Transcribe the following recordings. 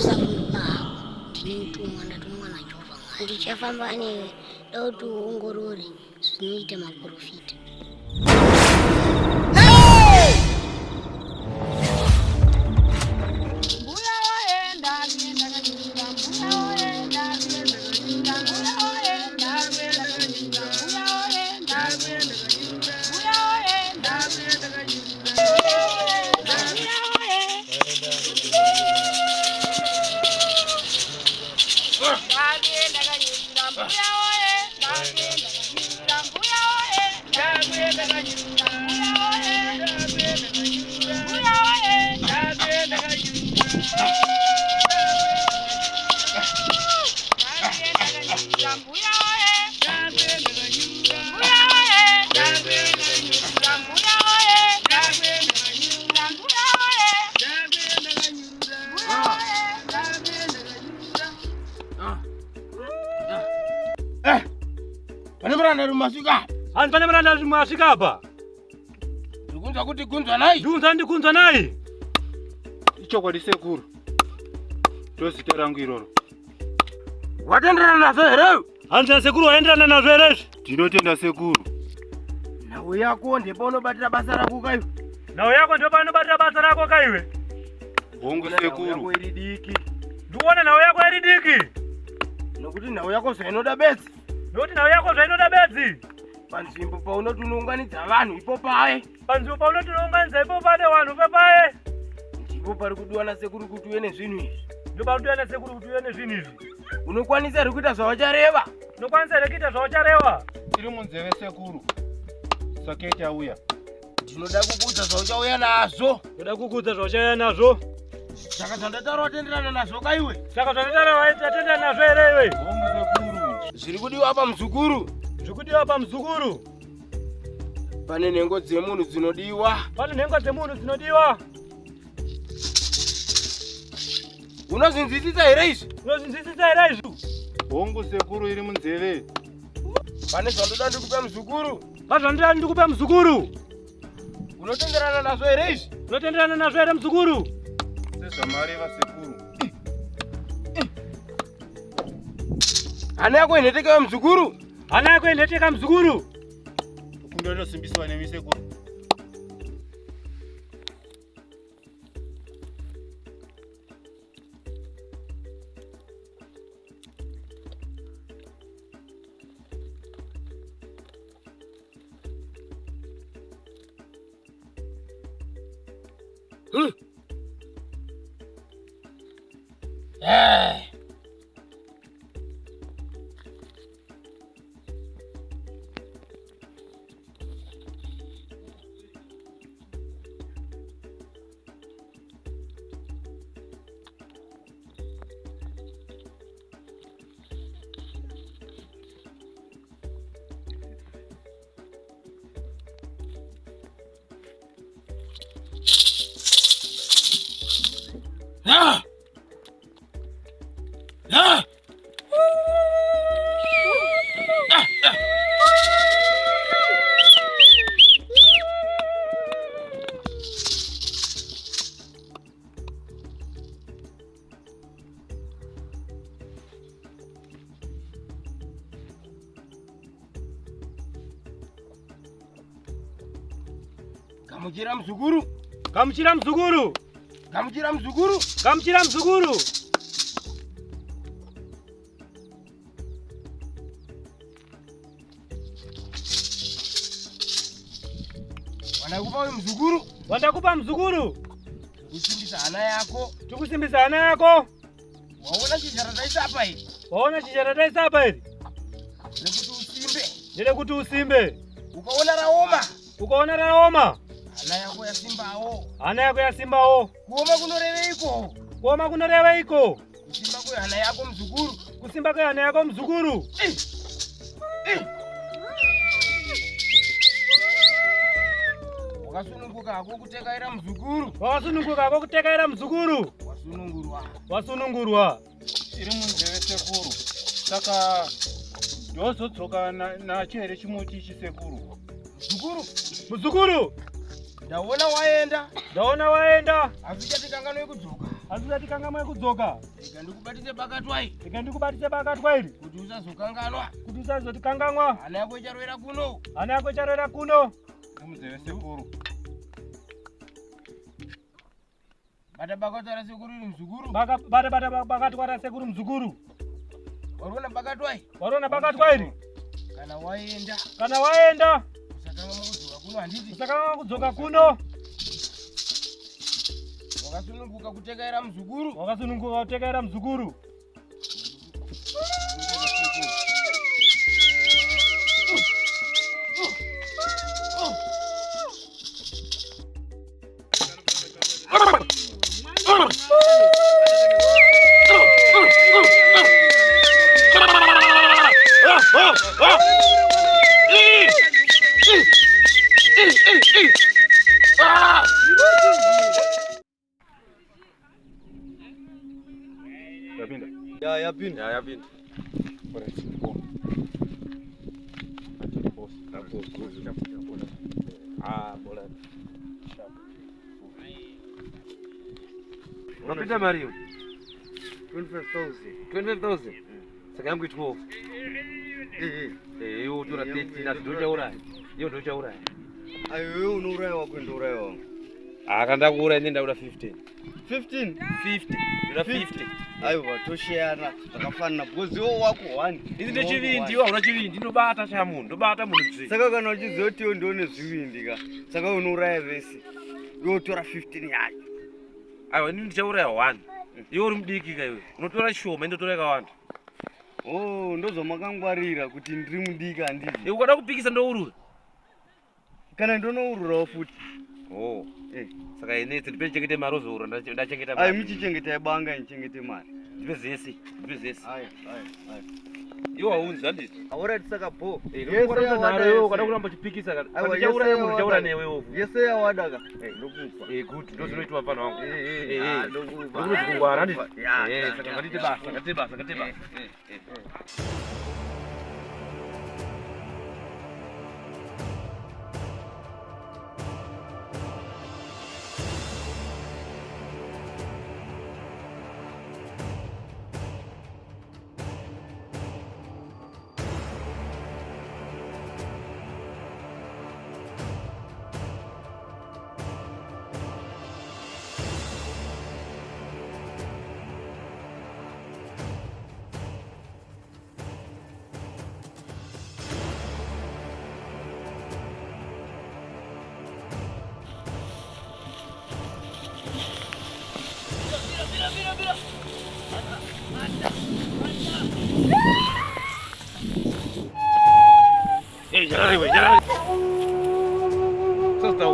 Usavhunduka hako, ndini mutumwa, ndatumwa naJehovha Mwari. Ndichafamba newe, da kuti uongorore zvinoita maprofita. Eh, pane muranda rumasvika apa. Hanzi pane muranda rumasvika apa. Ndikunzwa kuti kunzwa nai. Ndikunzwa ndikunzwa nai. Ichokwadi sekuru. Ndozita rangu iroro. Watenderana nazvo here? Hanzi nasekuru waenderana nazvo here izvi? Ndinotenda sekuru. Nhau yako ndepaunobatira basa rako kaiwe. Nhau yako ndepaunobatira basa rako kaiwe. Hongu sekuru. Nhau yako iri diki. Ndikuona nhau yako iri diki. Nokuti nhau yako zvainoda bedzi. Nokuti nhau yako zvainoda bedzi. Panzvimbo paunoti unounganidza vanhu ipo paye. Panzvimbo paunoti unounganidza ipo pane vanhu papaye. Ndipo pari kudiwa nasekuru kuti uye nezvinhu izvi. Ndipo pari kudiwa nasekuru kuti uye nezvinhu izvi. Unokwanisa here kuita zvauchareva? Unokwanisa here kuita zvauchareva? Tiri munzeve sekuru. Sakei tauya. Ndinoda kukuudza zvauchauya nazvo. Ndoda kukuudza zvauchauya nazvo. Saka zvandataura watenderana nazvo kaiwe? Saka zvandataura watenderana nazvo here iwe? Hongu sekuru. Zviri kudiwa apa muzukuru. Zviri kudiwa pa muzukuru. Pane nhengo dzemunhu dzinodiwa. Pane nhengo dzemunhu dzinodiwa. Unozvinzwisisa here izvi? Unozvinzwisisa here izvi? Hongu sekuru iri munzeve. Pane zvandoda ndikupe muzukuru. Pane zvandoda ndikupe muzukuru. Unotenderana nazvo here izvi? Unotenderana nazvo here muzukuru? Sezvamareva sekuru. Hana yako inheteka muzukuru. Hana yako inheteka muzukuru. Kumbira ndosimbiswa nemi sekuru. Eh. Ah! Ah! Gamuchira muzukuru. Gamuchira muzukuru. Gamuchira muzukuru. Gamuchira muzukuru. Wandakupa uyu muzukuru. Wandakupa muzukuru. Tikusimbisa hana yako. Tikusimbisa hana yako. Waona shizha rataisa apa iri? Waona shizha rataisa apa iri? Rekuti usimbe. Nderekuti usimbe. Ukaona raoma. Ukaona raoma. Hana yako yasimbawo. Hana yako yasimbawo. Kuoma kunoreveiko? Kuoma kunoreveiko? Kusimba kwehana yako muzukuru. Kusimba kwehana yako muzukuru. Eh. Eh. Wakasununguka hako kutekaira muzukuru. Wakasununguka hako kutekaira muzukuru. Wasunungurwa. Wasunungurwa. Iri munzeve sekuru. Saka ndozodzoka nacho here chimuti ichi sekuru? Muzukuru. Muzukuru. Ndaona waenda. Ndaona waenda. Asi uchatikanganwe kudzoka. Asi usatikangamwe kudzoka. Rega ndikubatise bakatwa iri. Rega ndikubatise bakatwa iri. Kuti usazokanganwa. Kuti usazotikanganwa. Hana yako icharovera kuno. Hana yako icharovera kuno. Nemuzeve sekuru. Bata bakatwa rasekuru iri muzukuru. Bata bata bakatwa rasekuru muzukuru. Wariona bakatwa iri. Wariona bakatwa iri. Kana waenda. Kana waenda. Usakanganwa kudzoka kuno handiti. Usakanganwa kudzoka kuno. Wakasununguka kutekaira muzukuru. Wakasununguka kutekaira muzukuru. Yapinda. Ya yapinda. Ya yapinda. Ah, bola. Unapinda mari 25,000. 25,000. Saka yangu 12. Eh, iwe utora 13 asi ndochauraya. Iwe ndochauraya. Ayo iwe unouraya wako ndouraya wangu. Ah, kana ndakuuraya ine ndaura 15. 15? 50. Ndoda 50. Aiwa tosheyana zvakafanana because iwe wako 1. Izi ndechivindi, iwe hauna chivindi, ndobata chamunhu, ndobata munhu dzvi. Saka kana uchiziva kuti iwe ndione zvivindi ka, saka unouraya vese. Iwe utora 15 yacho. Aiwa, ini ndichauraya 1. Iwe uri mudiki ka iwe. Unotora shoma, indotora yakawanda. Oh, ndozvamakangwarira kuti ndiri mudiki handiti. Iwe ukada kupikisa ndourura. Kana ndonoururawo futi. Oh. Eh. Saka inetse ndipe chengete mari ozourura ndachengeta Ayi mari. muchichengetai banga ndichengete mari. Ndipe zese, ndipe zese. Aya, aya, aya. Iwe haunzi handiti. Alright saka bo. Yese ukada kuramba uchipikisa kana Aiwa, ndichauraya yese munhu ndichauraya yawada. newe iwe. Yese yawada ka. Eh, ndokupa. Eh, good, ndozvinoitwa mfana wangu. Eh, Eh, ah, eh. ndokupa. Ndokunoti kungwara handiti. Ya, Eh, ya, saka ya, ngatiite ya. basa, ngatiite basa, ngatiite basa. Eh, Eh, eh.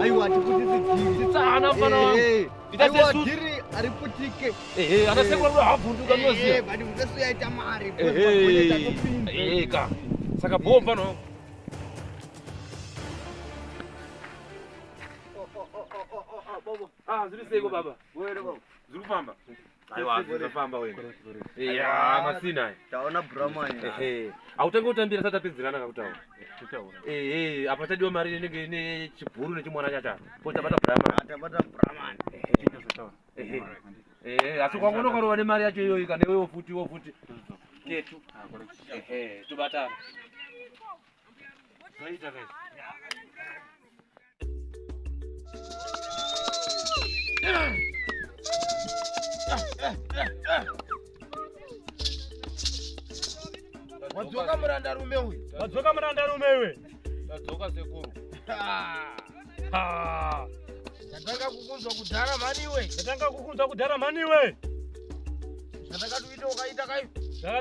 Aiwa tiputise dhiri. Tsana mfana wangu. Eh, Ita aiwa sesu. dhiri hariputike. Eh, ana sekuru ndo havhunduka Eh, noziya. but mutesi yaita mari. Eh, eh, ka. Saka bo mfana wangu. Ah, zviri seiko baba? Zviri kufamba? Aiwa, zvafamba wena. Ya, masina aya. Taona Brahman. Ehe. Hautangi kutambira sati tapedzerana kakutaura. Eh, eh, apa tadiwa mari inenge ine chibhuru nechimwana chacho. Po tabata Brahman. Tabata Brahman. Ehe. Eh, asi kwangu unokarova nemari yacho iyoyi kana iwewe futi iwe futi. Ketu. Ehe, tobatana. Zvaita kaizvi. Wadzoka murandarume uyu. Wadzoka murandarume iwe. Tadzoka sekuru. Ha. Ndatanga kukunzwa kudhara mhani iwe. Ndatanga kukunzwa kudhara mhani iwe. Zvandakati uite ukaita kaiwe.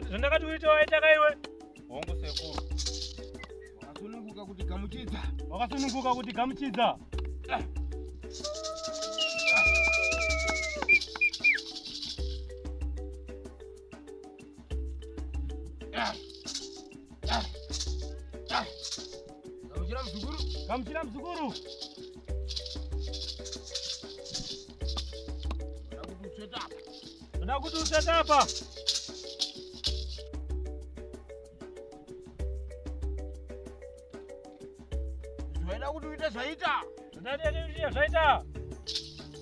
Zvandakati uite waita kaiwe. Hongu sekuru. Wakasununguka kuti gamuchidza. Wakasununguka kuti gamuchidza. Gamuchira muzukuru. Gamuchira muzukuru. Ndoda kuti utsvete apa. Zvaida kuti uite zvaita. Zvaida kuti uite zvaita.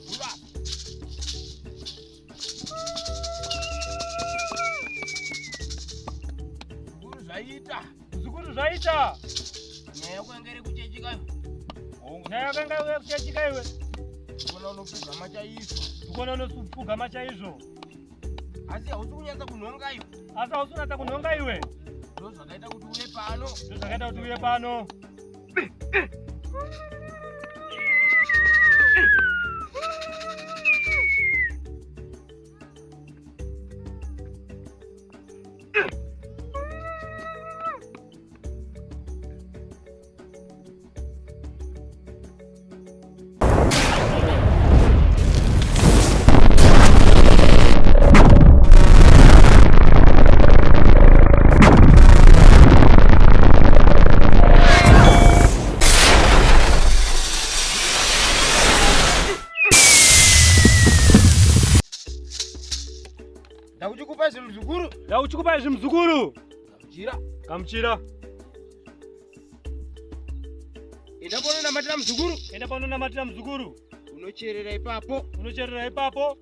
Buda. Zvaita. Muzukuru zvaita. Nyaya yako yanga iri kuchechika iwe. Nyaya yako yanga iri kuchechika iwe. Ndikuona unopfugama chaizvo. Ndikuona unopfugama chaizvo. Asi hausi kunyatsa kunhonga iwe. Asi hausi kunyatsa kunhonga iwe. Ndozvakaita kuti uye pano. Ndozvakaita kuti uye pano. Ndakuchikupa izvi muzukuru. Ndakuchikupa izvi muzukuru. Gamuchira. Gamuchira. Enda panonamatira muzukuru. Enda panonamatira muzukuru. Unocherera ipapo. Unocherera ipapo.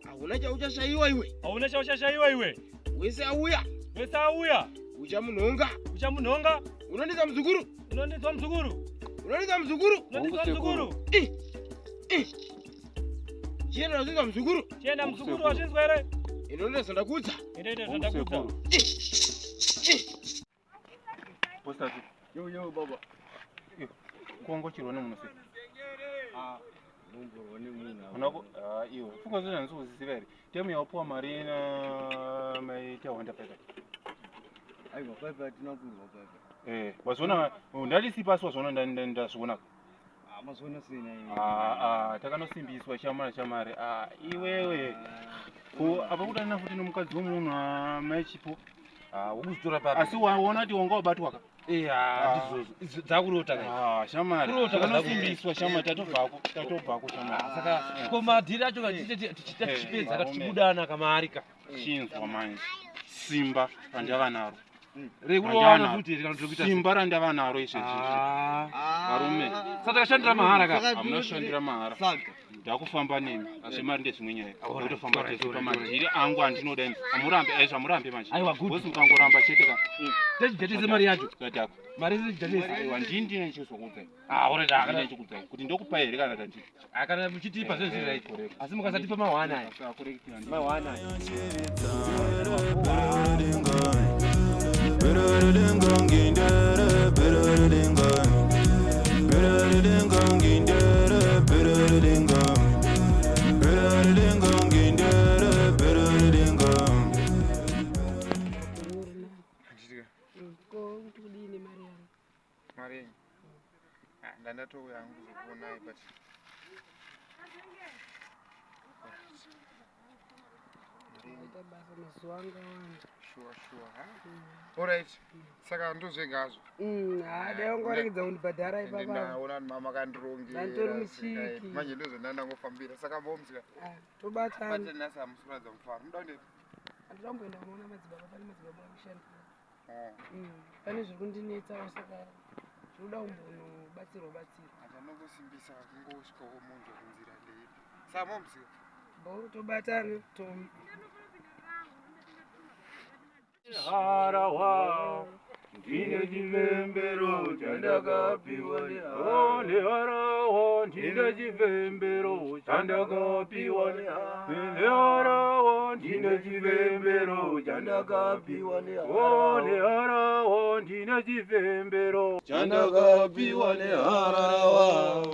Hauna chauchashaiwa iwe. Hauna chauchashaiwa iwe. Wese auya. Wese auya. Uchamunhonga. Uchamunhonga. Unondiza muzukuru. Unondinzwa muzukuru. Unondiza muzukuru. Unondinzwa muzukuru. Chienda wazvinzwa muzukuru. Chienda muzukuru wazvinzwa here? Inoenda zvandakudza. Inoenda zvandakudza. Postati. Yo yo baba. Kuongochirwa nemunhu sei? Ah, nomborwa nemunhu. Unako ah iwe. Funga zvinhu handisi here. Temu yawapuwa mari na mai Tawanda paipa. Aiwa paipa hatina kurwa paipa. Eh, wazoona ndandisi pasi wazoona ndazviona. Ah, mazoona sei nai? Ah ah, takanosimbiswa shamari shamari. Ah, iwewe. Ko apa kudanana futi nomukadzi wemunhu ah, mai Chipo. Ah, ukuzitora papi? Asi waona kuti wanga wabatwa ka? Eh, ah, ndizvozvo. Idzo dzakurota ka. Ah, shamari. Kurota ka Takanosimbiswa shamari tatobvako, tatobvako shamari. Ah, saka ko madhiri acho ka tichite tichipedza ka tichibudana kamari ka. Chinzwa manje. Simba randava naro. Rekurowana futi here kana kuti rekuita sei? Simba randava naro izvezvi. Ah. Varume. Saka takashandira mahara ka. Hamuna kushandira mahara. Saka Ndakufamba nemi. Asi mari ndezvimwe nyaya. Alright, Ndotofamba alright, tese alright, pamadhiri angu andinoda imi. Amurambe, aizvo amurambe manje. Aiwa, good. Bosi mukangoramba chete ka. Tichidhatise mari yacho. Zvadhakwa. Mari tichidhatise. Aiwa ndini ndine ndichizokuudzai. Ah, alright, Ndini ah, kana ndichikuudzai kuti ndokupai here kana tandii. ah, kana muchitipa zvinhu zviri right. Correct. Asi mukasatipa mahwana aya. Ah, correct, handiti. Mahwana aya. Ko kuti kudii nemari yangu? Mari yenyu? Ah, ndandatouya hangu kuzokuonai but Ndaita basa mazuva anga awanda. sure sure ha? Alright. Saka ndozvega hazvo. Haa dai wanga waregedza kundibhadhara Ende ipapa. ndaona kuti mama kandirongera. Ndanditori muchiki. Manje ndozvandandangofambira. Saka momsika. Ah, tobatana. Bate nhasi hamusi kuratidza mufaro. Muda kunde Handida kumboenda kunoona madzibaba, pane madzibaba akushandira. Oh. Pane zviri kundinetsawo saka zvinoda kumbonobatsirwa batsirwa. Achanongosimbisa kungosvikawo munhu kunzira ndeipi. Saka momsika. Bho tobatana Tom. Harawa. Ndine chivembero chandakapiwa neharawa. Ndine chivembero chandakapiwa neharawa. Ndine chivembero chandakapiwa neharawa. Ndine chivembero chandakapiwa neharawa.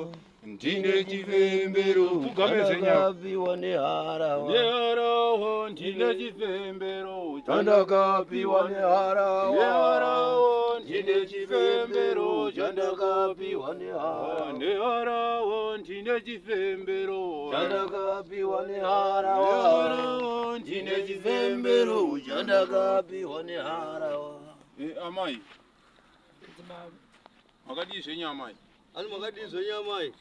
Ndine chifembero chandakapiwa neharawa. Neharawa. Ndine chifembero Chandakapiwa neharawa. Neharawa. Ndine chifembero chandakapiwa neharawa. Neharawa. Ndine chifembero Chandakapiwa neharawa. Neharawa. Ndine chifembero chandakapiwa neharawa. Eh, amai Madzibaba. makadii zvenyu amai? Ani makadii zvenyu amai?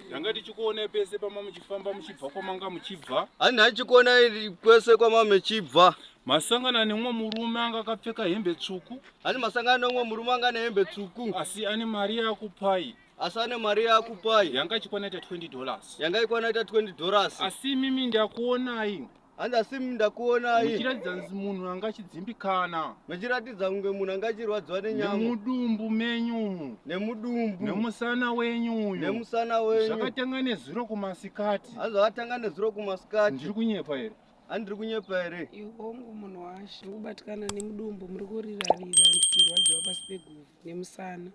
Ndanga tichikuonai pese pama muchifamba muchibva kwamanga muchibva. Ani nhachikuonai kwese kwama muchibva. Masangana nemumwe murume anga akapfeka hembe tsvuku. Ani masangana nemumwe murume anga ane hembe tsvuku. Asi ane mari yakupai. Asi ane mari yakupai. Yanga ichikwana ita $20. Yanga ikwana ita $20. Asi imimi ndakuonai. Hanzi asi ndakuonai. Muchiratidza munhu anga achidzimbikana. Muchiratidza kunge munhu anga achirwadziwa nenyama. Nemudumbu menyu umu. Nemudumbu. Nemusana wenyu uyu. Nemusana wenyu. Zvakatanga nezuro kumasikati. Hanzi zvakatanga nezuro kumasikati. Ndiri kunyepa here? Handiri kunyepa here? Hongu munhu washe. Ndiri kubatikana nemudumbu muri kurirarira ndichirwadziwa pasi peguvhu nemusana.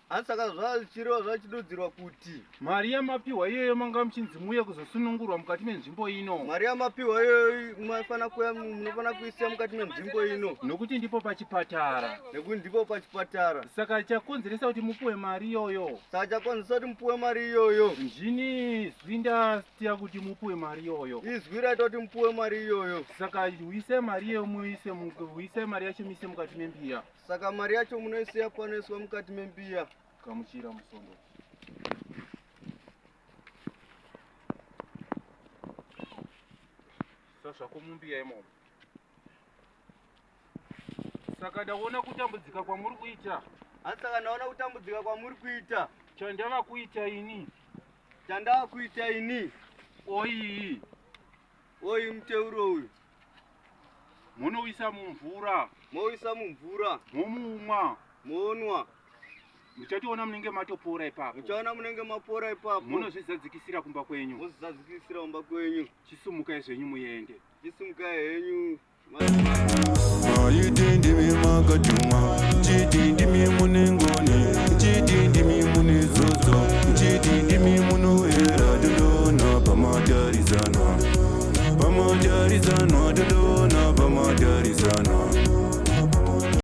Hanzi saka zvachireva zvachidudzirwa kuti. Mari yamapiwa iyoyo manga muchinzi muuye kuzosunungurwa mukati menzvimbo ino. Mari yamapiwa iyoyo maifana kuya munofana kuisiya mukati menzvimbo ino. Nokuti ndipo pachipatara. Nekuti ndipo pachipatara. Saka chakonzeresa kuti mupuwe mari iyoyo. Saka chakonzeresa kuti mupuwe mari iyoyo. Ndini izwi ndasiya kuti mupuwe mari iyoyo. Izwi raita kuti mupuwe mari iyoyo. Saka uise mari iyoyo muise uise mari yacho muise mukati membiya. Saka mari yacho munoisiya panoiswa mukati membiya. Gamuchira musondo. Isa zvako mumbiya imomo. Saka ndaona kutambudzika kwamuri kuita. Asi saka ndaona kutambudzika kwamuri kuita. Chandava kuita ini. Chandava kuita ini. Oyi. Oyi muteuro uyu. Munoisa mumvura. Moisa mumvura. Momumwa. Monwa. Muchatoona munenge matopora ipapo. Muchaona munenge mapora ipapo. Munozvizadzikisira kumba kwenyu. Mozvizadzikisira kumba kwenyu. Chisumukai zvenyu muende. Chisumukai henyu. Maiti ndimi makatumwa, chiti ndimi mune ngoni, chiti ndimi mune zodzo, chiti ndimi munoera dodona pamatarizanwa, pamatarizanwa dodona.